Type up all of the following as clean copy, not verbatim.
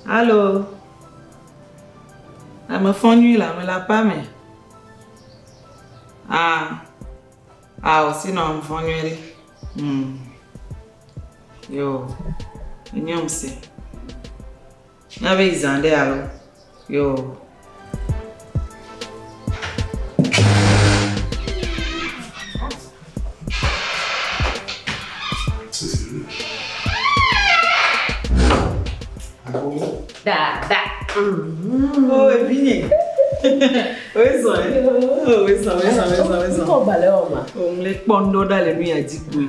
Allo. Ame fɔ̃ nyui le ame le aƒea me. Ah. Ah, sinon me fɔ̃ nyui ɖe. Yo. Enyo se. Míabe yi zã ɖe alo? Yo. Dada. Oh, vinye. Wezɔ. Oh, wezɔ, wezɔ, wezɔ, wezɔ. Ŋkɔ gbalẽ wɔ ma. Oh, ŋle kpɔ ŋɖo ɖa le nu ya dzi kpoe.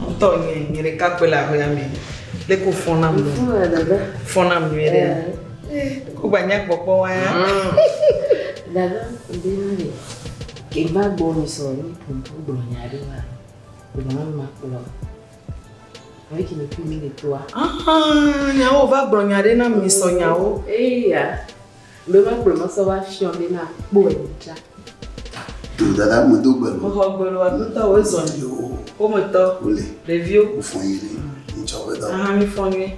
Ŋutɔ nye nye ɖeka kpoe le aƒea me. Le ko fɔ̃ nam lo. Fɔ̃ dada. Fɔ̃ nam nyuie ɖe. Ko gba nya kpɔkpɔ wa ya. Dada, ŋdi na ɖe. Ke va gbɔ mi sɔ mi ƒoƒu gblɔ nya ɖe wa. Gblɔ na ma kplɔ. Abe ke mi kple mi le toa. Ah, nyawo va gblɔ nya ɖe na mi sɔ nyawo. Eya. Be ma kplɔ ma sɔ va fiɔ be na kpɔe dza. Dada me do gbe lo. Mexɔ gbe lo aƒetɔ wezɔ. Yo. Ƒometɔ. Wole. Ɖeviwo. Wofɔ nyuie ɖe. Ŋutsɔ be dɔ. Aha mi fɔ nyuie.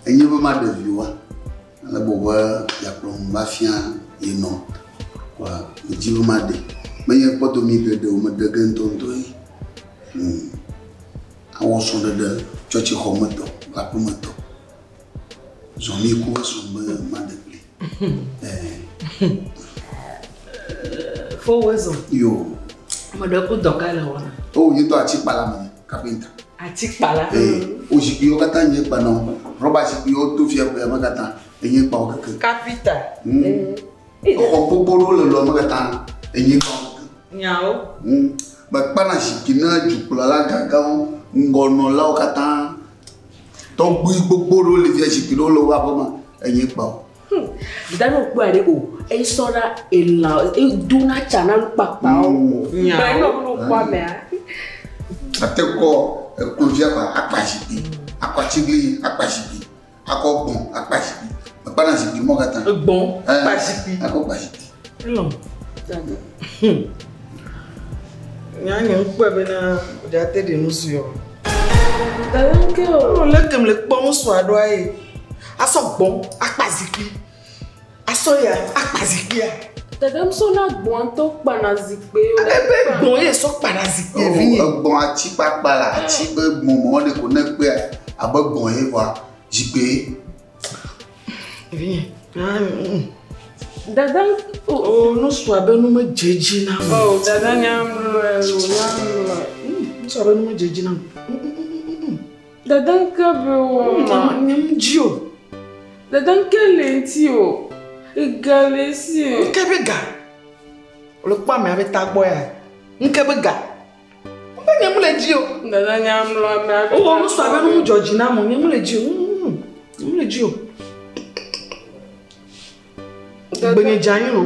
Enye be ma ɖeviwoa. Ale bo be yeakplɔ nu va fia ye nɔ. Kɔa medzi be ma ɖe. Menye kpɔdomi ɖeɖe o, meɖe ge ŋutɔŋutɔ ye. Awɔ srɔ̃ɖeɖe tsɔtsixɔmetɔ kple aƒemetɔ. Zɔ mi ku esrɔ̃ be ma ɖe kpli. Fo wezɔ. Yo. Ame ɖe ku dɔ ka le wɔna. O nye tɔ atikpala me, kapinta. Atikpala. O zikpuiwo katã nye kpa na wo. Rɔba zikpuiwo to fia ƒea me katã enye kpa wo keke. Kapita. Exɔ gbogbo ɖewo le lɔ me katã enye kpa wo keke. Nyawo. Mekpana zikpui na dukplɔla gãgãwo, ŋgɔnɔlawo katã. Tɔgbui gbogbo ɖewo le fia zikpui ɖewo le woƒe aƒeme enye kpa wo. Dada no kpɔe ɖe o, esɔ na elã, edona tsa na nukpakpawo. Nyawo. Bɛ nɔ nu kpɔ amea. Ate kɔ eklovia kɔ akpa zikpui, akɔ atsiglinyi akpa zikpui, akɔ gbɔ̃ akpa zikpui. Mekpana zikpui mɔ katã. Gbɔ̃ akpa zikpui. Akɔ kpa zikpui. Elɔ̃. Nya nye ŋkpɔe bena wòdza te ɖe nu sue o. Dada ŋke o. O le kem le kpɔ ŋusua ɖoa ye. Asɔ gbɔ̃ akpa zikpui. Asɔ ya akpa zikpuia. Dada ŋusɔ na gbɔ̃ ŋutɔ kpana zikpui o. Ebe gbɔ̃ ye sɔ kpana zikpui O, vinye. egbɔ̃ atsi kpakpa la, atsi be gbɔ̃ mɔ ɖe ko ne kpea abe gbɔ̃ ye vɔa zikpui. Vinye. Dada o. O nusua be nu me dze dzi na me. O dada nyamlɔe o nyamlɔe. Nusua be nu me dze dzi na me. Dada ŋke be wɔ ma. Nye ŋu dzi o. Dada ŋke le ŋuti o. Ega le esi o. Ŋke be ga. Wòle kpɔ amea be tagbɔ ya. Ŋke be ga. Be nye mu le dzi o. Dada nyamlɔ amea be. O nusua be nu mu dzɔ dzi na me. Nye mu le dzi o. Nye mu le dzi o. Gbenye dze anyi lo.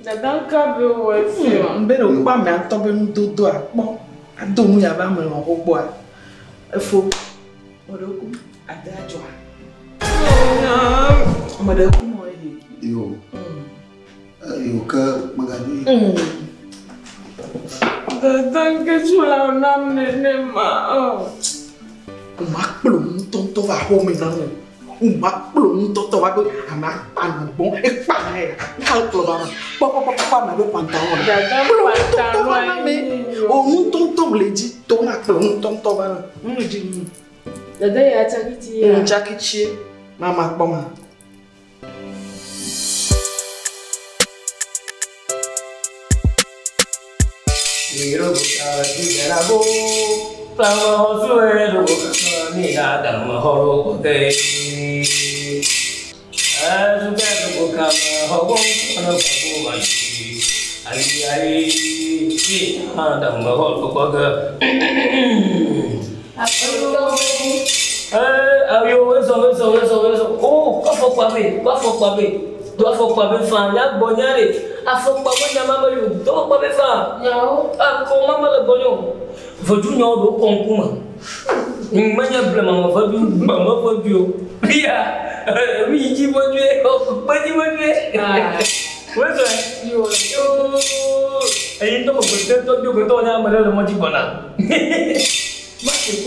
Dada ŋke be wɔ esi o. Be ɖe wokpɔ amea ŋutɔ be nudodoa kpɔ. Ado nu ya be ame lɔ̃ gbɔa. Efo. Ame ɖewo ku ade adzɔa. Ame ɖewo ku mɔ ye. Yo. Yo ke megadzo yi. Dada ŋke tso la nam nenema. Wòma kplɔ ŋutɔŋutɔ va xɔme na wo. Wòma kplɔ ŋutɔŋutɔ va be ame akpa nu gbɔ̃ ekpa na ya. Ŋka kplɔ va ma. Kpɔ kpɔ kpɔ kpɔ ame be pantalon. Dada Kplɔ ŋutɔŋutɔ va na me. pantalon. O ŋutɔŋutɔ le dzi to na kplɔ ŋutɔŋutɔ va na. Nu le dzi nu. Dada ya tsakitsi ya. Tsakitsi. Mama kpɔ ma.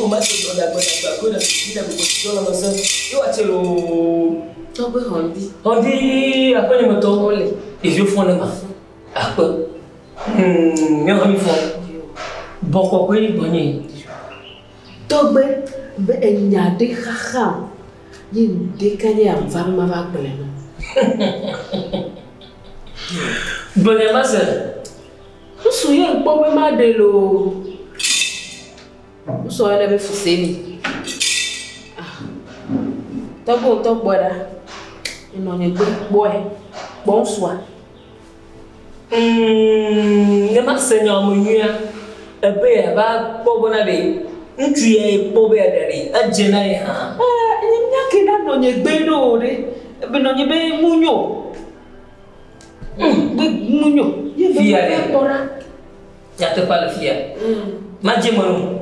Ko ma se dɔ ɖagbe ɖagbe ko ɖe mi ɖe gbogbo tɔ le mese. Ye wa tse loo. Tɔgbe xɔndi. Xɔndi aƒe nye me tɔ. Wole. Ɖeviwo fɔ ne ma. Akpe. Míawo hã mi fɔ. Bɔkɔ koe ni gbɔnye. Tɔgbe be enya ɖe xaxam ye ŋdeka nye ya va be mava gblɔe nɔ. Gblɔ nya ma se. Ŋutsu ye ŋkpɔ be maɖe loo. Ŋutsua yɔnɛ be Fuseni. Ah. Tɔgbe ŋutɔ kpɔe ɖa. Enɔ nye gbe kpɔe. Kpɔ ŋutsua. Ne ma se nya me nyuia, ebe yeava kpɔ bena ɖe ŋutsu ya ye kpɔ be yeaɖe ɖe, edze na ye hã. Nye nya ke na nɔ nye gbe ɖo o ɖe. Ebe nɔ nye be mu nyo. Be mu nyo. Ye be Fia ma ɖe. kpɔ ɖa. Nyateƒea le fia. Madze me nu.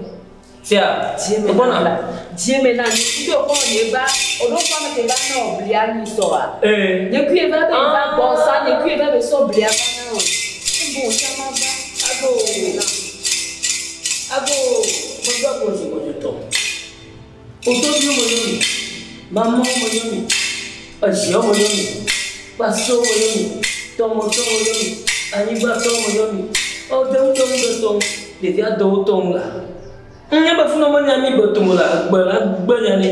Fia. Dieme Egbɔna. na dieme na nye kudo kɔ nye ba oɖo kɔ ame ke va na oblia nyi sɔa. Ee. Nye kui va be va gbɔ sa nye kui va be sɔ blia va na o. Ebo sama va. Ago. Ago. Megbe ko zi ko tɔ. Otoviwo me nyɔ mi. Mamawo me nyɔ mi. Eziawo me nyɔ mi. Kpasewo me nyɔ mi. Tɔmɔtɔwo me nyɔ mi. Anyigbatɔwo me nyɔ mi. Ɔdeŋutɔwo me tɔwo. Ɖevia dɔwo tɔwo la. Nye be funɔ menya mi be tomo la egbe la gbe nya ne.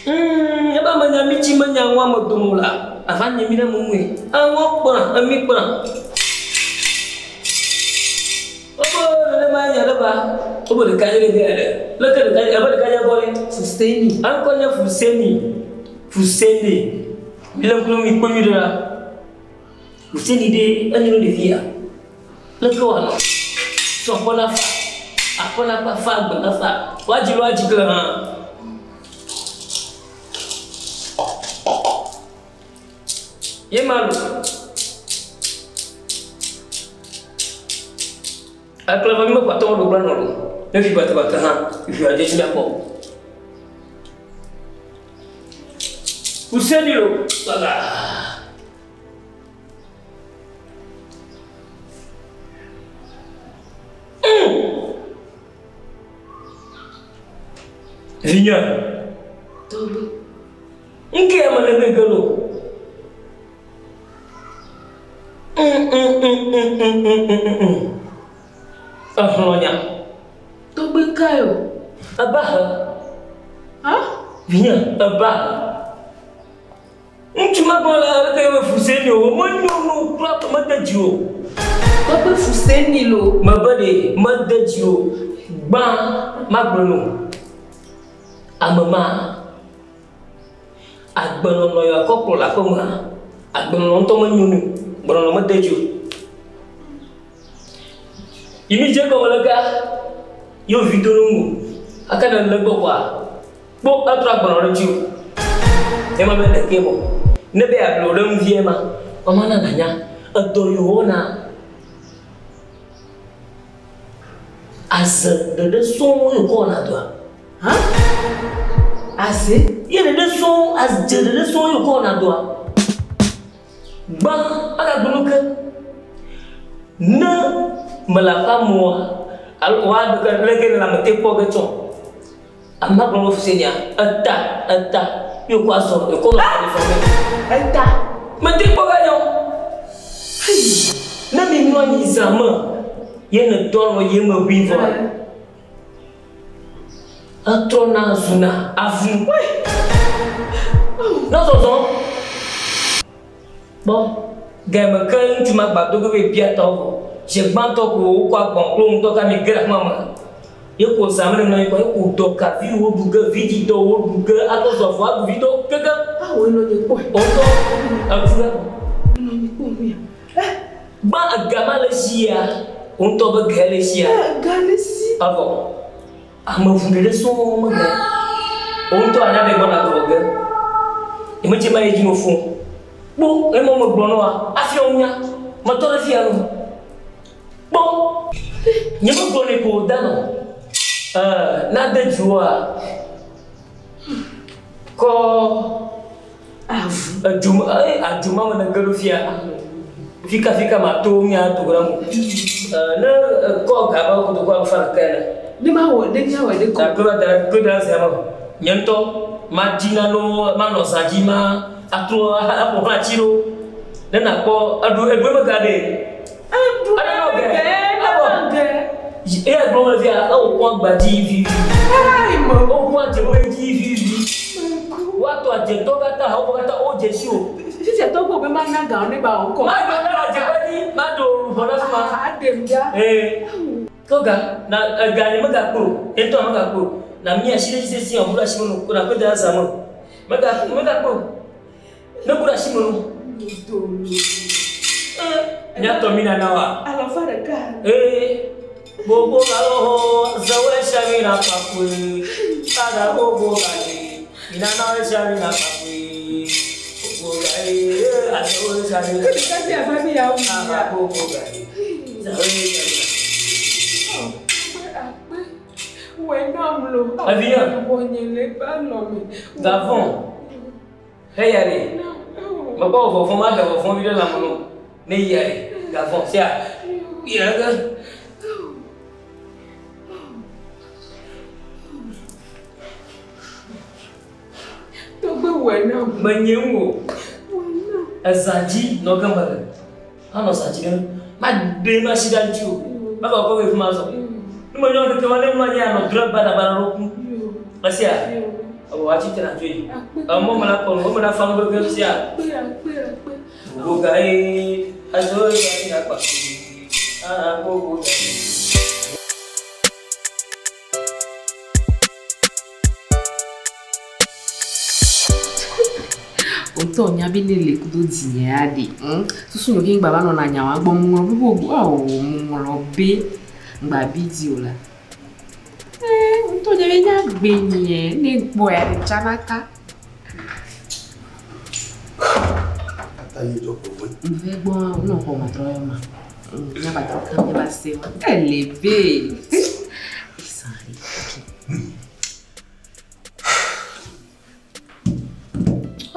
Nye be menya mi tsi menya ŋua me domo la. Ava nye mi ɖe me ŋue. Eŋua kplã, emi kplã. Wobe nenema nya ɖe va. Wobe ɖeka nye ɖe ɖe. Leke ɖeka ebe ɖeka nye gbɔ ɖe. Fuseni. Eŋkɔ nye Fuseni. Fuseni. Mi le ŋku mi kpɔ nyuie ɖe la. Fuseni ɖe enye nu ɖevia. Leke wòanɔ? Sɔ aƒe na fa. Aƒe na fa fa agbe na fa. Woadzi lo adzi kle hã. Ye ma lo. Akle va mi me kpatɔ ɖo gblɔ nɔ lo. Ne fi bate bate hã, fi adze dzi miakpɔ. Fuseni lo. Baba. Vinye. Tɔgbe. Nke ya me le gege lo. Exlɔ nya. Tɔgbe ka yo. Eba he. Ha? Vinye, eba he. Ŋutsu ma gbɔ le leke ye be Fuseni o, menyo nu kura mede dzi o. Tɔgbe Fuseni lo. Mebe ɖe mede dzi o. Gbã magblɔ no. Ame ma agbenɔnɔ ya kɔ kplɔ le aƒe mea, agbenɔnɔ ŋutɔ menyo nu. Gbenɔnɔ mede dzi o. Yi mi dze gɔme le ga, yewo vi do nu ŋu. Aka ne le gbɔ kɔa, kpɔ etrɔ agbenɔ ɖe dzi o. Ye ma be ɖeke bɔ. Ne be yeable wò ɖe nu vie ma, wama na nànya edɔ yi wòwɔna aze ɖeɖe sɔŋ ye wòkɔ wɔna dɔa. Ha? Aze? Ye ɖeɖe sɔŋ, aze ɖeɖe sɔŋ ye wòkɔ wɔna dɔa. Gbã, agagblɔ nu ke. Ne mele aƒea me oa, alo woaɖe ke leke ne le ame te kpɔ ge tsɔ. Ame gblɔ be Fusenia, eta, eta, ye wòkɔ azɔ, wòkɔ nɔ zɔ ge. Eta. Mete kpɔ ge nyɔ. Ne mi mlɔ anyi zã me, ye ne dɔ alɔ ye me ʋui vɔa, etrɔna zuna avu. Ne zɔzɔ. Kpɔ, gayime ke ŋutsu ma gba do ge be bia tɔwo vɔ. Zi gbãtɔ ko wokɔ agbɔn kple ŋutɔ ka mi ge ɖe afi ma me. Ye ko zã me ne nɔ anyi kɔ, ye ko dɔ kavi wo ɖu ge, vidzidɔ wo ɖu ge, atrɔ zɔ vɔ aɖu vidɔ keke. Awo enɔ nye kpɔe. Wotɔ eɖu ge. Enɔ nye kpɔ nu ya. Gbã ega ma le sia, ŋutɔ be ge le sia. Ga le si. Evɔ. Ame ʋu ɖeɖe sɔŋ megbe. Ŋutɔ anya be gbɔna dɔ ge. Emetse ma ye dzi no fo. Kpɔ ema me gblɔ nɔa, afi wo nya. Metɔ ɖe fia nu. Kpɔ. Nye me gblɔ ne ko da nɔ. Na de dziwoa. Kɔ Avu. Edzuma, adzuma me ne ge ɖo fia. Fika fika ma to nya do ɖe ŋu. Ne kɔ ga be kotoku afa ɖeka ene. Ne ma wɔ ne mía wɔ ɖe Na kpe va da kpe da zia me. Nye ŋutɔ ma dzi nanewo manɔ zã dzi ma atrɔ aƒo xlã atsi ɖo. Ne nakpɔ eɖu eɖu eme ga ɖe. Eɖu eme ge, Awɔ. Eya gblɔm le fia ewɔ kpɔ agba dzi vivi. Ayi me. Ewɔ kpɔ adzeƒe dzi vivi. Woatɔ adzetɔ katã hawo katã wodze si o. Fifia tɔgbe be mana ga ne ba wɔ kɔ. Maɖo ne adzeƒe dzi maɖo ʋɔ ɖe fi ma. Aɖem ɖa. Ee. Ke ga na ega nye megakpɔ o. Ye ŋutɔ megakpɔ o. Na mi asi ɖe dzi sesĩe wòbu ɖe asi me no na kpe da zã me. Mega megakpɔ o. Ne bu ɖe asi me no. Ee míatɔ mi nana wa. Alɔfa ɖeka. Ee gbogbo galoho zewe shami na kpakpoe. Kada gbogbo gali minana shami na kpakpoe. Gbogbo gali azewe shami na Ɖeka si ava mi ya wu aha ya. gbogbo gali zewe shami na. Akpe akpe. Wɛ nam lo. Aviya. Wɔ nye le ba nɔ me. Gavɔn eya ɖe. Mekpɔ wò vɔvɔ̃ ma ɖe vɔvɔ̃ vi ɖe lãme nɔ. Ne yia ɖe gavɔn sia yia ɖe. Tɔgbe wɛ nam. Menye ŋu o. Wɛ nam. Ezã dzi nɔ ge mele. Anɔ zã dzi ɖe. Maɖe ma asi ɖa ŋuti o. Meva kɔ ge fi ma zɔ. Nu me nyɔ keke ma ne mlɔ anyi anɔ drɔ̃e baɖabaɖa ɖo kum. Esia ewɔ atsi tre atsoe. Emɔ me la kɔ nu, eme la fa nu gbegblẽ sia. Akpe akpe akpe. Gbogbo ga ye azewe shami na kpakpoe. Aha gbogbo gali. Wòtɔ nya be ne le kudo dzinye ya ɖe. Susu me ke ŋgba va nɔna nyawa gbɔ mu ŋlɔ be gbogbo awɔ mu ŋlɔ be ŋgba bi dzi o la. Ee ŋutɔ nye be nya gbe nye ne ŋkpɔ ya ɖe tsanaka. Ata ye dzɔ gbɔgbɔe. Nve gbɔ nɔ xɔ ma trɔ yɔ ma. Nya ba trɔ kan ba se wa. Ele be. Esan ɖe.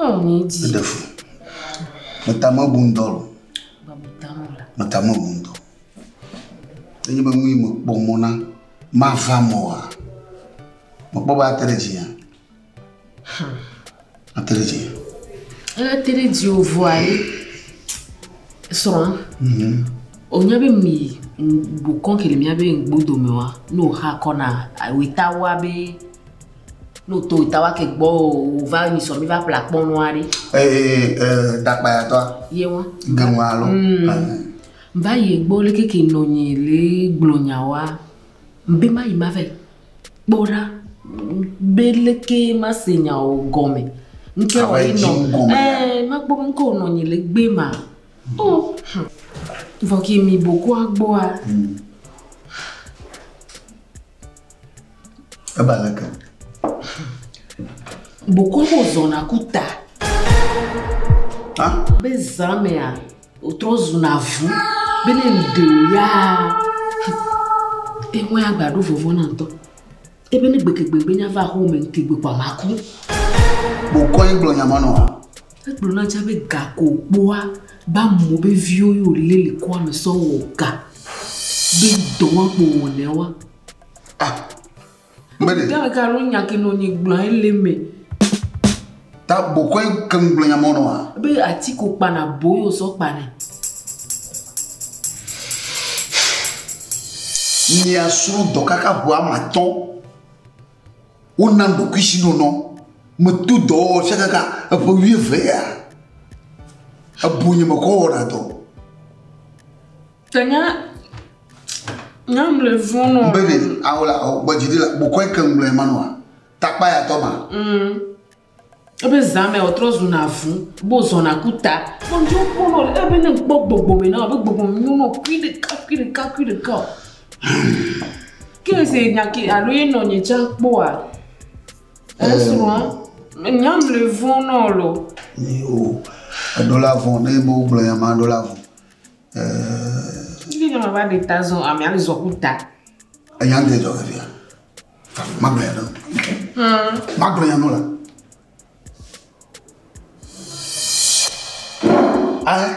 Ɔ nye dzi. Eɖe fu. Meta mebu ŋdɔ lo. Babu tamu la. Meta mebu ŋdɔ. Enye be nu yi mekpɔ mɔ na mava me oa. Mekpɔ be ate ɖe dzinyea. Ate ɖe dzinyea. Ele te ɖe dzi o vɔa ye. Srɔ̃. O nya be mi bokɔn ke le míabe ŋgbodome wa ne wòxa akɔ na wetawoa be ne wòto wetawoa ke gbɔ o va nyisɔ mi va ƒle akpɔnua ɖe. Ee ee dakpayatɔa. Ye wa. Geŋua alo. Va yi gbɔ leke ke nɔ nye le gblɔ nyawoa be ma yi ma va yi kpɔ ɖa be leke ma se nyawo gɔme. Ŋke Ava wɔ yi ye dzi nɔ ŋgɔme. ɛɛ ma kpɔ be ŋke wònɔ nye le gbe ma. O vɔ ke mi bokoa gbɔa. Eba leke. Bokoa ko zɔna ku ta. Ha? Be zã mea wòtrɔ zuna avu be ne ŋɖe wò yaa eŋue agba ɖo vɔvɔ na ŋutɔ. Ebe ne gbekegbegbe nya va xɔme ŋkegbe kpoa maku. Bokɔ ye gblɔ nya ma nɔ wa. Egblɔ na dza be gako kpoa ba mo be viwo yi wòlé le kɔa me sɔ wɔ ga be dɔ wa kpo wɔnɛ wa. Ah. Mbe de. Dame ka alo nya ke nɔ nye gblɔ ele me. Ta bokɔ ye ke ŋgblɔ nya ma nɔ wa. Be ati ko kpana bo yi wòsɔ kpanɛ. Mia srɔ̃ dɔ kaka ʋu ame atɔ̃. Wona ɖokuisinɔnɔ. Meto dɔwɔwɔ fia kaka eƒe wuieve ya. Ebu nye mekɔ wɔna dɔ. Ke nya nya le vɔ̃ nɔ. Mbe de awo la awɔ gbɔ dzi ɖi la bokɔ ye ke ŋgblɔ nya ma nɔ wa. Takpayatɔ ma. Ebe zã me wòtrɔ zuna avu be wòzɔna ku ta. Bɔn dzo kpɔ nɔ ebe ne ŋkpɔ gbɔgbɔme na wo be gbɔgbɔme nyɔnɔ kui ɖeka kui ɖeka kui ɖeka o. Ke se nya ke alo ye nɔ nye tsã kpɔa. Esrɔ̃ nya le vɔ̃ nɔ lo. Ni o eɖo la vɔ̃ ne be wogblɔ nya ma eɖo la vɔ̃. Ke nya ma va ɖe ta zɔ amea le zɔ ku ta. Enya ŋdɛ dzɔ ge fia. Magblɔ nya nɔ. Magblɔ nya nɔ la. Ayi.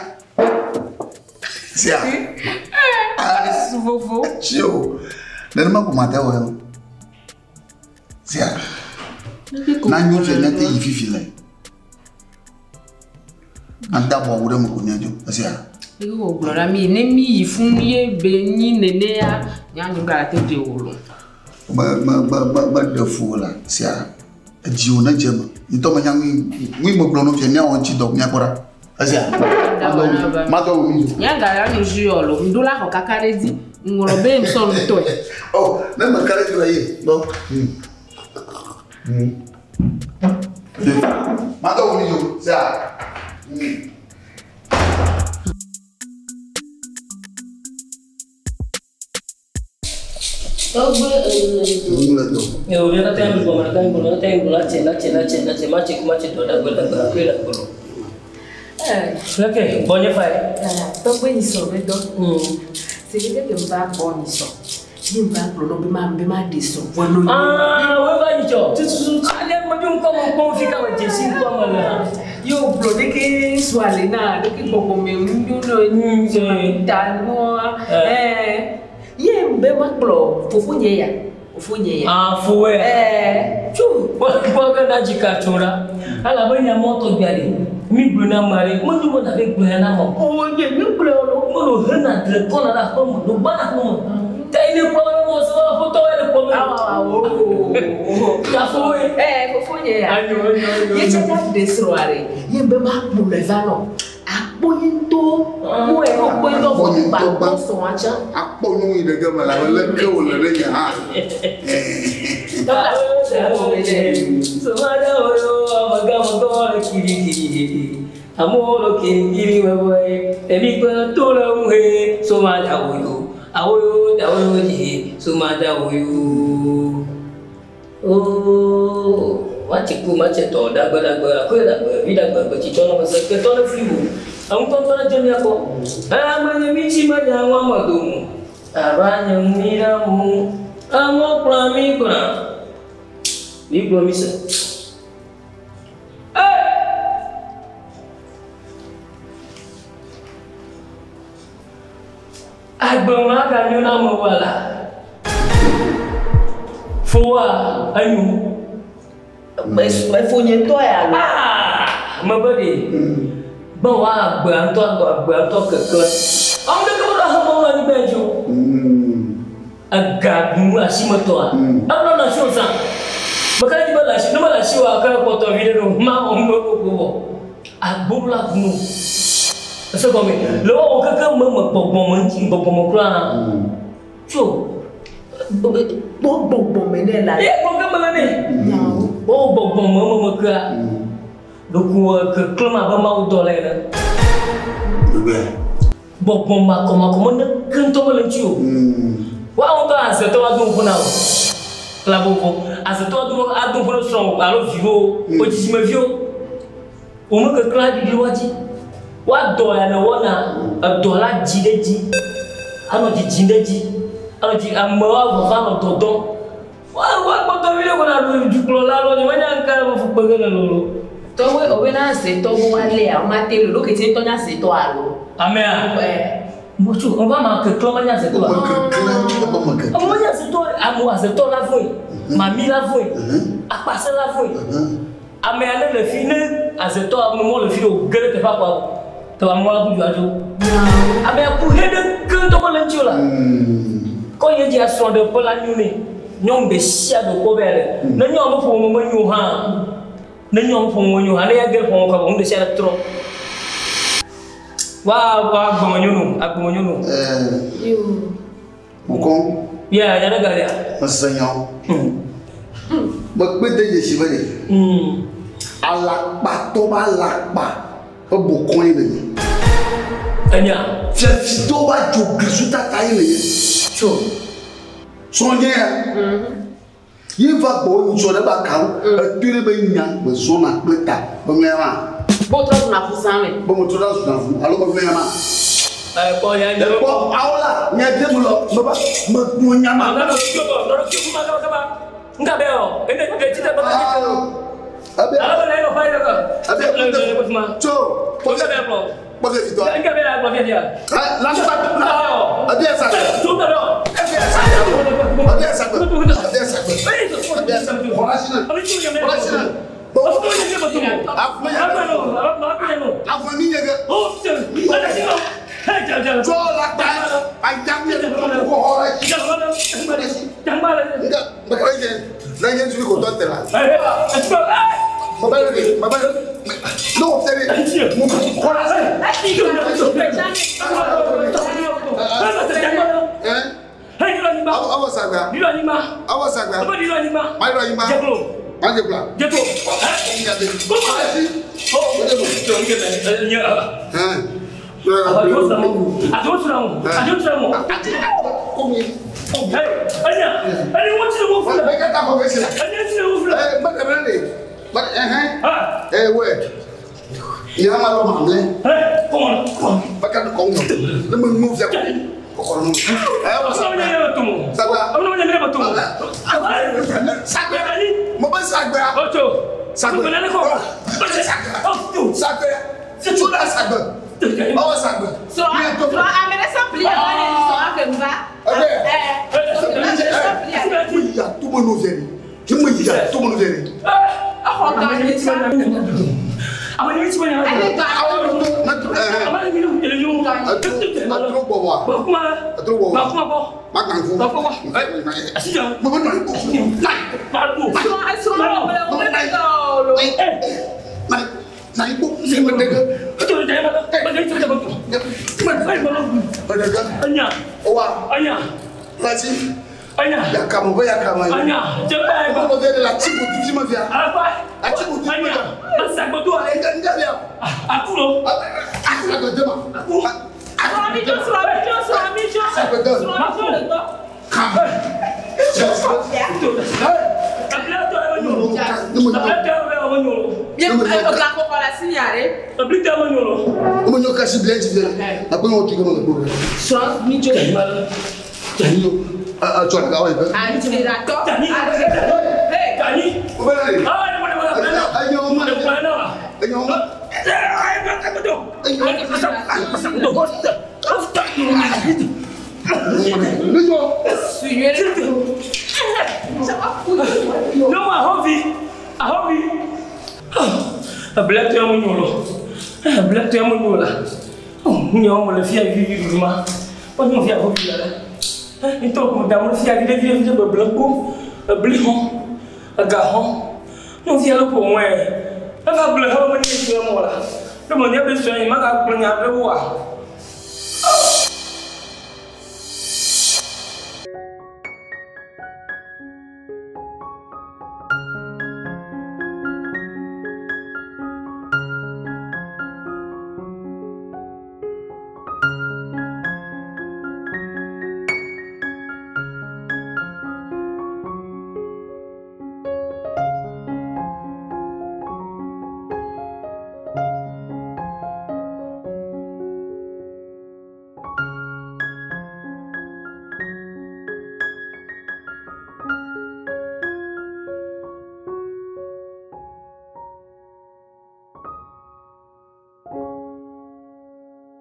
Sia. Vovo. Tsi o. Nenema ko mate wɔ ema. Sia. Na nyo fia míate yi fifi le. Ada bɔ awu ɖe me ko míadzo. Esia. Eke ko gblɔ ɖa mi ne mi yi fún ye be nyi nene ya nyanu gala te de wo lo. Me me me me me ɖe fu la. Sia. Edziwò ne dze me. Ŋutɔ menya nui nui megblɔ no fia míawɔ ŋuti dɔ míakpɔ ɖa. Esia. Madɔ wò mi dzo. Nya gala nu zi yɔ lo. Ŋdo la xɔ kaka ɖe dzi. Ŋlɔ be ŋsɔ ŋutɔe. Oh, ne me ka ɖe dzi la ye. Gbɔ. Madɔ wò mi dzo. Sia. Tɔgbe Ŋu le dɔ. Yo, ɖe katã mi gbɔmɔ, ɖeka mi gbɔmɔ, ɖeka mi gbɔmɔ, latse, latse, latse, latse, matse ku matse tɔ ɖagbe, ɖagbe, akpe, ɖagbe lo. Leke, gbɔnye fa ye. Tɔgbe nyi sɔ be dɔ. Sebe ke va gbɔ nyi sɔ. Ye va gblɔ nɔ be ma be ma ɖe sɔ vɔ no. Ah, wo va nyi tsɔ. Tututu, ale me dzi ŋkɔ me kpɔm fi ka me dzesi ŋkɔ me le hã. Ye wo gblɔ ɖeke sɔ ale na ɖeke gbɔgbɔ me ŋu nɔ nyi ta nua. Ye be ma kplɔ fofonye ya. Fofonye ya. Ah, fowoe. Tso, kpɔ ke na dzika tso ɖa. Elabe nya mɔ tɔgbia ɖe. Mi gblɔ na ame aɖe, menyo be nàve gblɔe na ame o. O nye mi gblɔe o. Menɔ hena dre kɔna ɖe aƒe me, ɖo gbana aƒe me. Ta yi ne kpɔ be mɔ se aƒetɔ ye le kpɔ me. Awa awo. Ta fowoe. Fofonye ya. Anyo, anyo, anyo. Ye tse na ɖe srɔ̃a ɖe. Ye be ma kplɔe va nɔ. Akpɔ ye ŋutɔ. Kpɔe, kpɔ ye ŋutɔ Akpɔ ye ŋutɔ vɔ gbã. kpɔ srɔ̃a tsã. Akpɔ nyɔnu yi ɖe ge me la be leke wòle ɖe nye hã. Amewo kirikiri wɛwɛ, èmi gbɛ tó le ŋu he, soma da woyo, awoyo da woyo dzi, soma da woyo. Ooo, matse ku matse tɔ dagbe dagbe, akoe dagbe, vi dagbe, gbetsitsɔ nɔ mese ketɔ ne fli wo. Eŋutɔŋutɔ ne dze mia kɔ. Ame nye mi tsi menya ŋu ame domu. Aba nye mi ɖe mu. Amewo kplɔ mi gbɔna. Mi gblɔ mi se. Agbe ma ganyo na ame wa la. Fowa enyo. Efonye tɔ ya lo. Ah, mebe ɖe. Be wa agbea ŋutɔ agbea ŋutɔ keke. Ame ɖeke meɖo ahe mɔ nɔ anyigba dzi o. Ega nu asimetɔa. Eɖo na asi wòzã. Meka ɖe edzi be le asi ne mele asi oa ke kpɔtɔ vi ɖe ɖo ma wɔ nu ɖo ko vɔ. Agbo la nu. Ese gɔme le wɔwɔ keke me me gbɔgbɔ me ŋuti gbɔgbɔ me kura hã. Tso. Kpɔ gbɔgbɔ me ne la. Ye gbɔ ke me le nɛ. Wɔwɔ gbɔgbɔ me me me kea. Ɖeko keklẽ abe mawudɔla ene. Gbɔgbɔ makɔmakɔ me ne ke ŋutɔ mele ŋuti o. Woawo ŋutɔ azetɔ ado ŋku na wo. Kplabɔbɔ azetɔ ado ŋku na srɔ̃wò alo viwò, wo dzidzimeviwo. Wo me keklẽ aɖiɖi woa dzi. Woadɔ ya ne wɔna edɔ la dzi ɖe dzi. Anɔ dzidzim ɖe dzi. Anɔ dzi amewo avɔ anɔ dɔdɔm. Woagbɔtɔ vi ɖe ko na ɖu dukplɔla lɔ nye menya ŋka le fukpe ge le lolo. Tɔgbe obe na azetɔ bo alea, wo ma te lo, ɖo kete ŋutɔ nye azetɔ alo. Amea. Motsu, eva ma keklẽ menye azetɔa. Eme keklẽ, ebe me keklẽ. Ame menye azetɔ, ame azetɔ la vɔe, mami la vɔe, akpase la vɔe. Amea ne le fi ne azetɔ ame mɔ le fi ɖe wòge ɖe teƒea kɔa o. Tɔ amewo abu dzoa dzo. Amea ku he ɖe ke ŋutɔ mele ŋuti o la. Kɔ yi edzi asrɔ̃ɖeƒe la nyo nɛ. Nyɔnu ɖe sia ɖe wòkpɔ be ya ɖe. Ne nyɔnu ƒe ƒome menyo hã, ne nyɔnu ƒe ƒome menyo hã, ne ya ge ɖe ƒome kɔ nu ɖe sia ɖe trɔ. Wa wa agbeme nyɔnu, agbeme nyɔnu. Wokɔ. Ya ya ɖe galia. Mese nyawo. Mekpe de dzesi be ɖe. Alakpatɔ be alakpa ƒe bokɔe le nye. Enya. Fiafitɔ be adzogli tata ye le nye. Tso. Srɔ̃nye ya. Ye va gbɔ ŋutsɔ ɖe ba kawo. Etoe ɖe be nya me zɔna kple ta. Be ŋlɔ ma. Bo trɔ zuna fu zã me. Be mo trɔ zuna fu alo be ŋlɔ ma. Kpɔ ya nye. Kpɔ awo la nye de mu lɔ me ba me gblɔ nya ma. Ame ɖe tso bɔ, nɔ tso kuma kaba kaba. Nka bɛ o. Ene de tsi de ba ka tso. Abe. Alo be na yɔ fa yɔ ka. Abe. Tso. Kpɔ bɛ kpɔ. Kpɔ fie fitɔ. Nka bɛ la kpɔ fie fia. La sa. Abe sa. Tso bɛ lɔ. Efia.